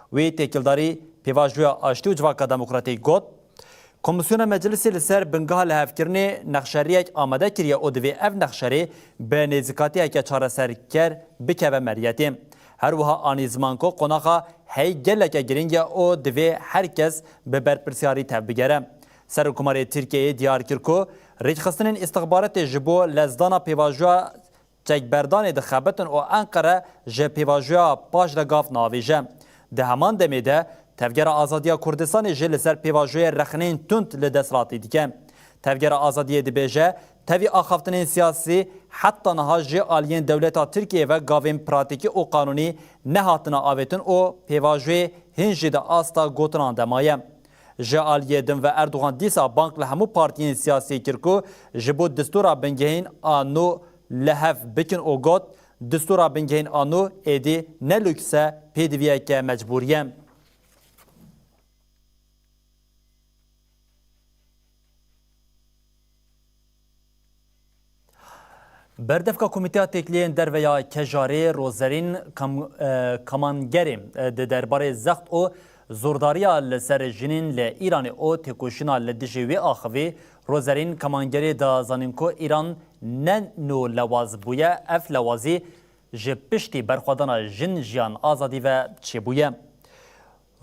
Wî têkildarî pêvajoya aştî û civaka demokratîk got, Komîsyona Meclisê li ser bingeha lihevkirinê nexşeriyek amade kiriye û divê ev nexşerî bi nêzîkatiyeke çareserker bikeve meriyetê. Her wiha anî ziman ku qonaxa heyî geleke girîng e û divê her kes bi berpirsiyarî tevbigere. Serokkomarê Tirkiyeyê diyar kir ku rêkxistinên îstixbaratê ji bo lezdana pêvajoya çekberdanê dixebitin û Enqere ji pêvajoya paş de gav navêje. Di heman demê de Tevgera Azadiya Kurdistanê jî li ser pêvajoyê rexneyên tund li desthilatî dike. Tevgera Azadiyê dibêje, tevî axaftinên siyasî heta niha ji aliyên dewleta Tirkiyeyê ve gavên pratîkî û qanûnî nehatine avêtin û pêvajoyê hîn jî di asta gotinan de maye. Ji aliyê din ve Erdogan dîsa bang li hemû partiyên siyasî kir ku ji bo distûra bingehîn a nû li hev bikin û got, distûra bingehîn a nû êdî ne lûks e, pêdiviyeke mecbûrî ye. Berdevka Komîteya Têkiliyên Derve ya Kejarê Rozerîn Kam-, e, Kamangerê, e, di derbarê zext û zordariya li ser jinên li Îranê û têkoşîna li dijî wê axivî, Rozerîn Kamangerê da zanîn ku Îran ne nû lewaz bûye, ev lewazî ji piştî berxwedana jin, jiyan, azadî ve çêbûye.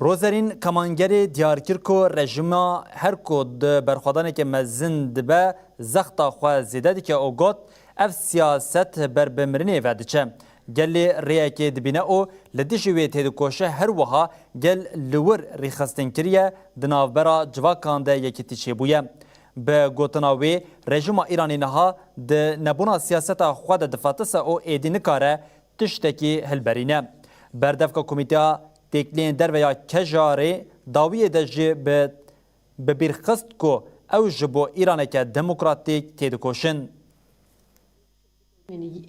Rozerîn Kamangerê diyar kir ku rejîma her ku di berxwedaneke mezin dibe, zexta xwe zêde dike û got, ev siyaset ber bi mirinê ve diçe. Gelê rêyekê dibîne û li dijî wê têdikoşe, her wiha gel li wir rêxistin kiriye, di navbera civakan de yekîtî çêbûye. Bi gotina wê, rejîma Îranê niha di nebûna siyaseta xwe de difetise û êdî nikare tiştekî hilberîne. Berdevka Komîteya Têkiliyên Derve ya Kejarê dawiyê de jî bi, bi bîr xist ku ew ji bo Îraneke demokratîk têdikoşin. Yanî,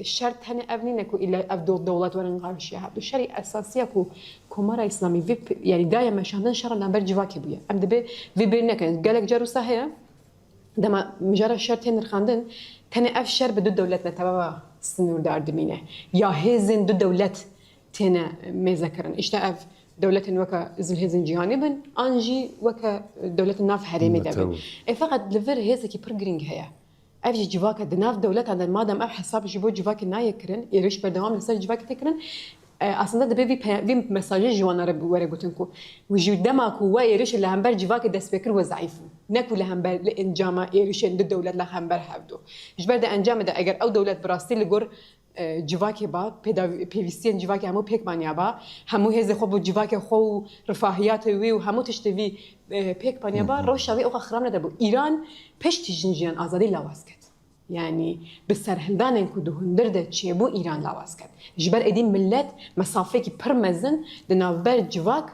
şert tenê ev nîne ku île ev do-, dewlet werin qarşiya hev du. Şerî esasî ye ku Komara Îslamî vê p-, yanî daye meşandin şer li hember civakê bûye. Em dibê vê bêr nekin. Gelek car wisa heye, dema mijara şer tê nirxandin, tenê ev şer bi du dewlet neteweva sinûrdar dimîne. Ya hêzên du dewlet têne mêzekirin. Îşte ev dewletên weke zilhêzên cîhanî bin, an jî weke dewletên nav herêmê de bin. Netew. Ê feqet li vir hêzekî pir girîng heye. Ev jî civak e. Di nav dewletan de madem ev hesab ji bo civakê nayê kirin, êrîş berdewam li ser civakê tê kirin, e, aslında divê vî pe-, vî mesajê ji wan re were gotin ku ji dema ku we êrîşê li hember civakê dest pê kir, we zeîf bû. Ne ku li hember, li encama êrîşên du dewlet li hember hevdu. Ji ber di encamê de eger ew dewlet bi rastî li gor e, civakê ba, pêdav-, pêvîstiyên civakê hemû pêk maniya ba, hemû hêzê xwe bo civakê xwe û rifahiyatê wî û hemû tiştê vî, e, pêk maniya ba, rewşa wî oxa xirab nedebû. Îran piştî jin jiyan azadî lawaz ket. Yanî bi serhildanên ku di hundir de çêbû Îran lawaz ket. Ji ber êdî milet mesafekî pir mezin di navber civak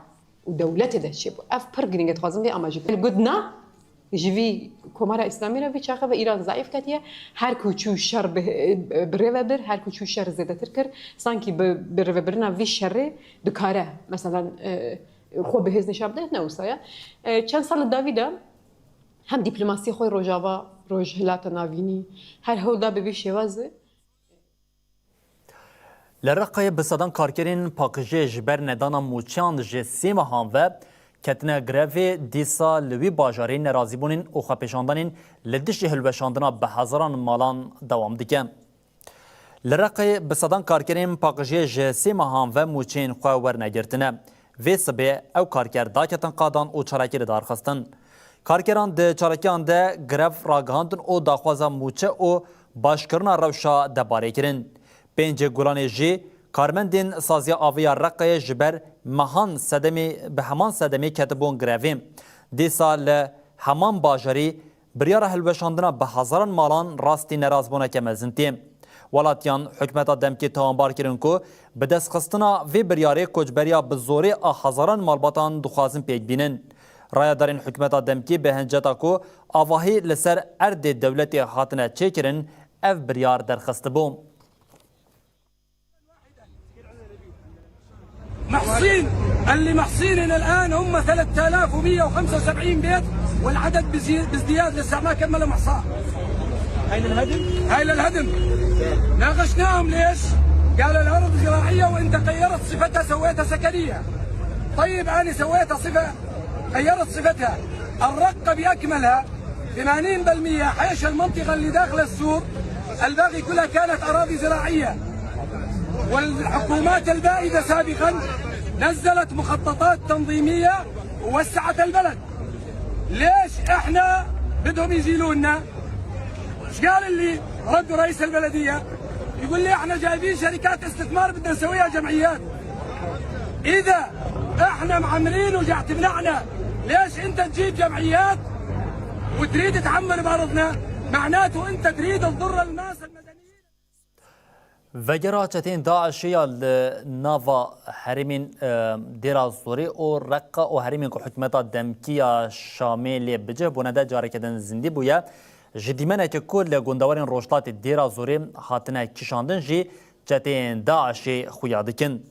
û dewletê de çêbû. Ev pir girîng e, dixwazim vê amaje bikim. Got na, ji vî Komara Îslamî re vî çaxe ve Îran zeîf ketiye. Her ku çû şer bi, bi rê ve bir, her ku çû şer zêdetir kir. Sankî bi, bi rêvebirina vî şerê dikare, meselen, e, xwe bi hêz nîşan bide, ne wisa ye. E, çend sal li dawî de hem dîplomasiyê xwe Rojava, Rojhilata Navînî, her hewl da bi vî şêwazê. Li Reqayê bi sedan karkerên paqijê ji ber nedana mûçeyan ji sê mehan ve ketine grevê, dîsa li wî bajarî nerazîbûnên û xwepêşandanên li dijî hilweşandina bi hezaran malan dewam dike. Li Reqayê bi sedan karkerên paqijê ji sê mehan ve mûçeyên xwe werne girtine. Vê sibê ew karker daketin qadan û çalakî li dar xistin. Karkeran di çalakiyan de grev ragihandin û daxwaza mûçe û başkirina rewşa debarê kirin. Pêncê Gulanê jî karmendên Saziya Avê ya Reqayê ji ber mehan sedemê, bi heman sedemê ketibûn grevê. Dîsa li heman bajarî biryara hilweşandina bi hezaran malan rastî nerazbûneke mezin tê. Welatiyan hikûmeta demkî tawanbar kirin ku bi destxistina vê biryarê koçberiya bi zorê a hezaran malbatan dixwazin pêk bînin. Rayedarên hikûmeta demkî bi hinceta ku avahî li ser erdê dewletê hatine çêkirin, ev biryar derxistibû. محصين، اللي محصيننا الآن هم ثلاثة آلاف ومية وخمسة وسبعين بيت، والعدد بزي-، بازدياد، لسه ما كملوا محصاة. هاي للهدم؟ هاي للهدم. ناقشناهم ليش؟ قال الأرض زراعية وأنت غيرت صفتها، سويتها سكنية. طيب، أنا سويتها صفة، غيرت صفتها. الرقة بأكملها، ثمانين بالمية حيش المنطقة اللي داخل السور، الباقي كلها كانت أراضي زراعية. والحكومات البائدة سابقا نزلت مخططات تنظيمية ووسعت البلد. ليش احنا بدهم يزيلونا؟ ايش قال لي؟ رد رئيس البلدية يقول لي: احنا جايبين شركات استثمار بدنا نسويها جمعيات. اذا احنا معمرين وجعت بنعنا، ليش انت تجيب جمعيات وتريد تعمر بارضنا؟ معناته انت تريد تضر الناس المدنيين. Vegera çeteyên DAIŞê ya li nava herêmên, e, Dêra Zorê û Reqa û herêmên ku hikûmeta demkî ya Şamê lê bicih bûne de careke din zindî bûye. Ji dîmeneke ku li gundewarên rojhilatê Dêra Zorê hatine kişandin jî çeteyên DAIŞê xuya dikin.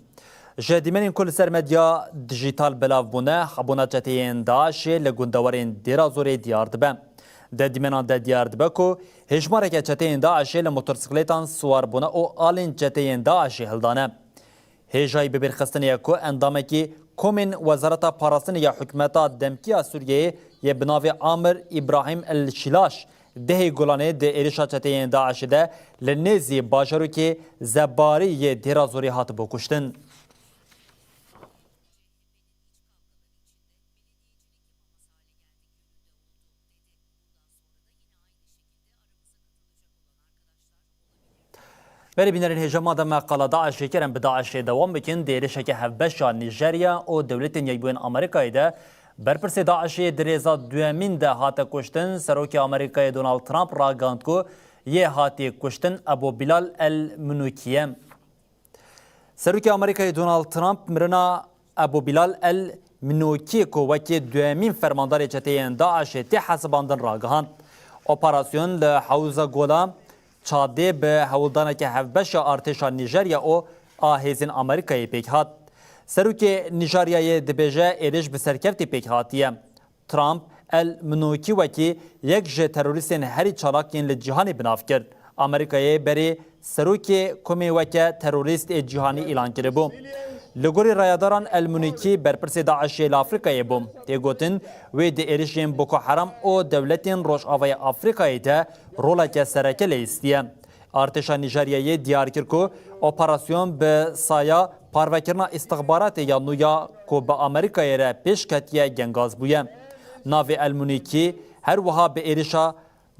Ji dîmenên ku li ser medya dijîtal belav bûne, hebûna çeteyên DAIŞê li gundewarên Dêra Zorê diyar dibe. Di dîmenan de diyar dibe ku hêjmareke çeteyên DAIŞê li motorsiklêtan siwar bûne û alên çeteyên DAIŞê hildane. Hêjayî bibîrxistinê ye ku endamekî komên Wezareta Parastinê ya hikûmeta demkî ya Sûriyeyê yê bi navê Amir Îbrahîm El Şîlaş, dehê Gulanê di êrişa çeteyên DAIŞê de li nêzî bajarokê Zebarî yê Dêra Zorê hatibû kuştin. Berê bînerên hêja, madem me qala DAIŞê kir, em bi DAIŞê dewam bikin. Di êrişeke hevbeş a Nîjerya û Dewletên Yekbûyên Amerîkayê de berpirsê DAIŞê di rêza duyemîn de hate kuştin. Serokê Amerîkayê Donald Trump ragihand ku yê hatî kuştin Ebo Bilal El Minûkî ye. Serokê Amerîkayê Donald Trump mirina Ebo Bilal El Minokî ku wekî duyemîn fermandarê çeteyên DAIŞê tê hesibandin ragihand. Operasyon li hewza Gola Çadê bi hewldaneke hevbeş a artêşa Nîjerya û a hêzên Amerîkayê pêk hat. Serokê Nîjeryayê dibêje êrîş bi serkevtî pêk hatiye. Trump El Minokî wekî yek ji terorîstên herî çalak yên li cîhanê bi nav kir. Amerîkayê berê serokê komê weke terorîst ê cîhanî îlan kiribû. Li gorî rayedaran El Minokî berpirsê DAIŞê li Afrîkayê bû. Tê gotin, wê di êrişên Boko Haram û dewletên Rojavayê Afrîkayê de roleke sereke lihîstiye. Artêşa Nîjeryayê diyar kir ku operasyon bi saya parvekirina îstixbaratê ya nû ya ku bi Amerîkayê re pêş ketiye gengaz bûye. Navê El Munîkî her wiha bi êrişa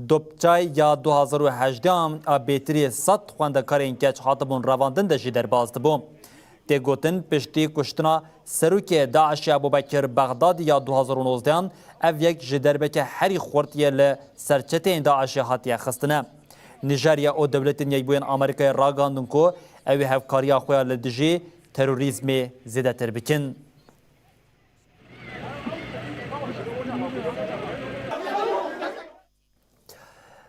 Dopçay ya du hazar û hejdeh a bêtirî sed xwendekarên keç hatibûn revandin de jî derbas dibû. Tê gotin, piştî kuştina serokê DAIŞê Ebûbekir Bexdadî ya du hazar û nozdeh an, ev yek ji derbeke herî xurt yê li ser çeteyên DAIŞê hatiye xistine. Nîjerya û Dewletên Yekbûyên Amerîkayê ragihandin ku ew ê hevkariya xwe ya li dijî terorîzmê zêdetir bikin.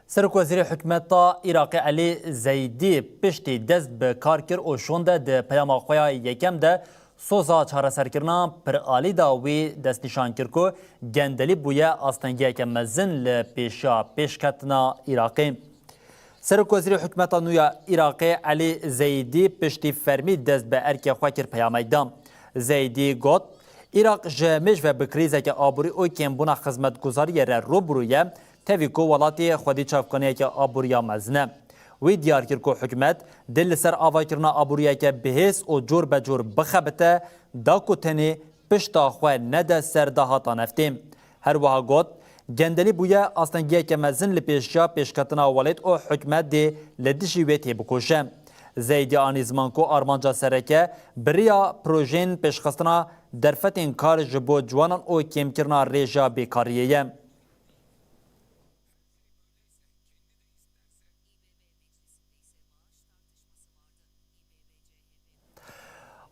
Serokwezîrê Hikûmeta Iraqê Elî Zeydî piştî dest bi kar kir û şonde di peyama xwe ya yekem de soza çareserkirina piralî da wî destnîşan kir ku gendelî bûye astengiyeke mezin li pêşiya pêşketina Iraqê. Serokwezîrê Hikûmeta nû ya Iraqê Elî Zeydî piştî fermî dest bi erkê xwe kir peyamek da. Zeydî got, Iraq ji mêj ve bi krîzeke aborî û kêmbûna xizmetguzariyê re rû bi rû ye, tevî ku welatê xwedî çavkaniyeke aboriya mezin e. Wî diyar kir ku hikûmet dê li ser avakirina aboriyeke bihêz û cor be cor bixebite, da ku tenê pişta xwe nede ser dahata neftê. Her wiha got, gendelî bûye astengiyeke mezin li pêşiya pêşketina welêt û hikûmet dê li dijî wê têbikoşe. Zeydî anî ziman ku armanca sereke bi riya projeyên pêşxistina derfetên kar ji bo ciwanan û kêmkirina rêja bêkariyê ye.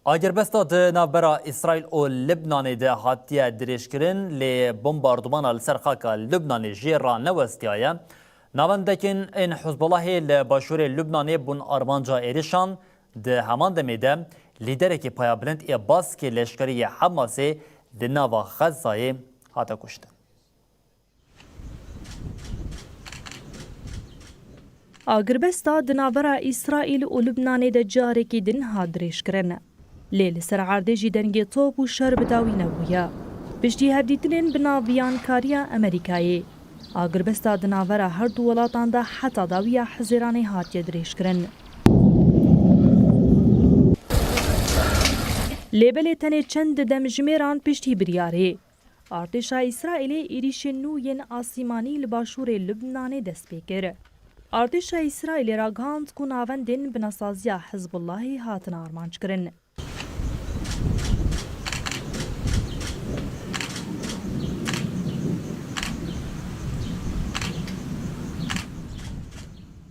Agirbesta di navbera Îsraîl û Libnanê de hatiye dirêjkirin, lê bombardûmana li ser xaka Libnanê jê ranewestiyaye. Navendekên ên Hizbullahê li başûrê Libnanê bûn armanca êrişan. Di heman demê de lîderekî payabilind ê Baskê leşkerî yê Hemasê di nava Xezayê hate kuştin. Agirbesta di navbera Îsraîl û Lubnanê de carekî din hat dirêjkirin. Lê li ser erdê jî dengê top û şer bi dawî nebûye. Piştî hevdîtinên bi nav biyaninkariya Amerîkayê, agirbesta di navbera her du welatan de heta dawiya Hizêranê hatiye dirêjkirin. Lê belê tenê çend demjimêran piştî biryarê, artêşa Îsraîlê êrîşên nû yên asîmanî li başûrê Lubnanê dest pê kir. Artêşa Îsraîlê ragihand ku navendên binasaziya Hizbullahê hatin armanc kirin.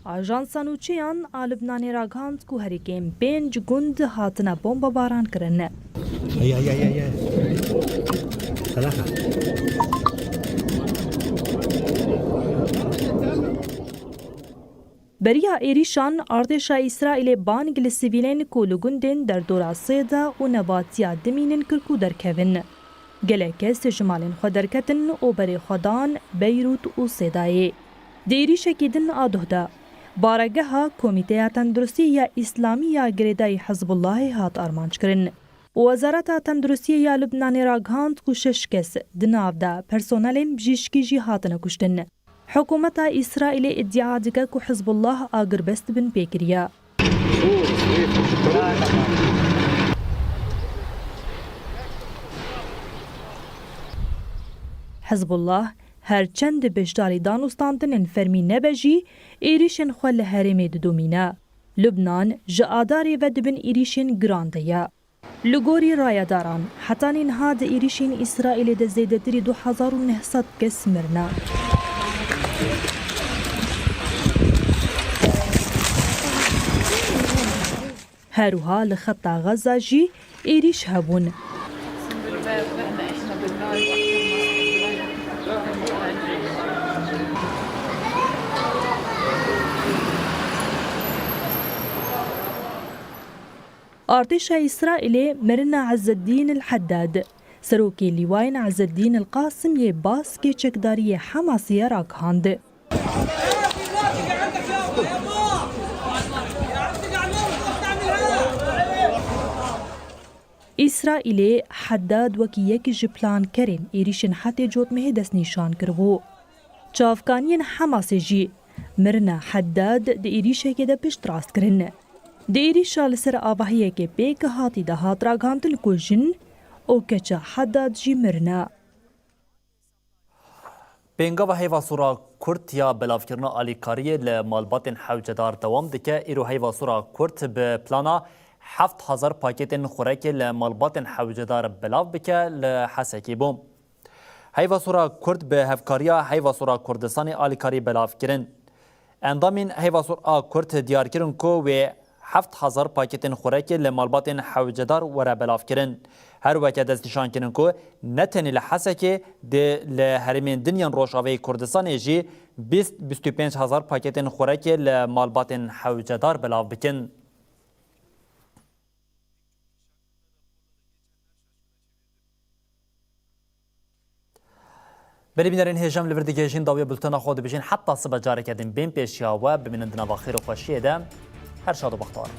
Ajansa nûçeyan a Lubnanê ragihand ku herî kêm pênc gund hatine bombebaran kirin. Ay, ay, ay, ay, ay. Salaha. Beriya êrîşan, artêşa Îsraîlê bang li sivîlên ku li gundên derdora Sêda û Nebatiya dimînin kir ku derkevin. Gelek kes ji malên xwe derketin û berê xwe dan Beyrût û Sêdayê. Di êrîşekî din a doh de, baregeha Komîteya Tenduristiyê ya Îslamî ya girêdayî Hizbullahê hat armanckirin. Wezareta Tenduristiyê ya Lubnanê ragihand ku şeş kes, di nav de personelên bijîşkî jî hatine kuştin. Hikûmeta Îsraîlê îdia dike ku Hizbullah agirbest binpê kiriye. Hizbullah, her çend beşdarî danûstandinên fermî nebe jî, êrîşên xwe li herêmê didomîne. Lubnan ji Adarê ve di bin êrîşên giran de ye. Li gorî rayedaran, heta niha di êrîşên Îsraîlê de zêdetirî du hezar û neh sed kes mirine. Her wiha li xeta Xeza jî êrîş hebûn. Artêşa Îsraîlê mirina Izzeddîn el Heddad, serokê Lîwayên Izzeddîn el Qasim yê Baskê Çekdarî yê Hemasê ye ragihand. Îsraîlê Heddad wekî yek ji plankerên êrîşên hetê cotmehê destnîşan kiribû. Çavkaniyên Hemasê jî mirina Heddad di êrîşekê de piştrast kirin. Di êrîşa li ser avahiyekê pêk hatî de hat ragihandin ku jin û keça Heddad jî mirine. Pêngava hêva sora Kurd ya belavkirina alîkariyê li malbatên hewcedar dewam dike. Îro Heyva Sor a Kurd bi plana heft hezar paketên xurekê li malbatên hewcedar belav bike li Hesekê bû. Heyva Sor a Kurd bi hevkariya Heyva Sor a Kurdistanê alîkarî belav kirin. Endamên Heyva Sor a Kurd diyar kirin ku wê heft hezar paketên xurekê li malbatên hewcedar were belavkirin. Her weke destnîşan kirin ku ne tenê li Hesekê, dê li herêmên din yên Rojavayê Kurdistanê jî bîst, bîst û pênc hezar paketên xurekê li malbatên hewcedar belav bikin. Belê bînerên hêja, em li vir digihêjin dawiya bultena xwe dibêjin heta sibe careke din bên pêşiya we, bimînin di nava xêr û xweşiyê de. Her şad û bextewar.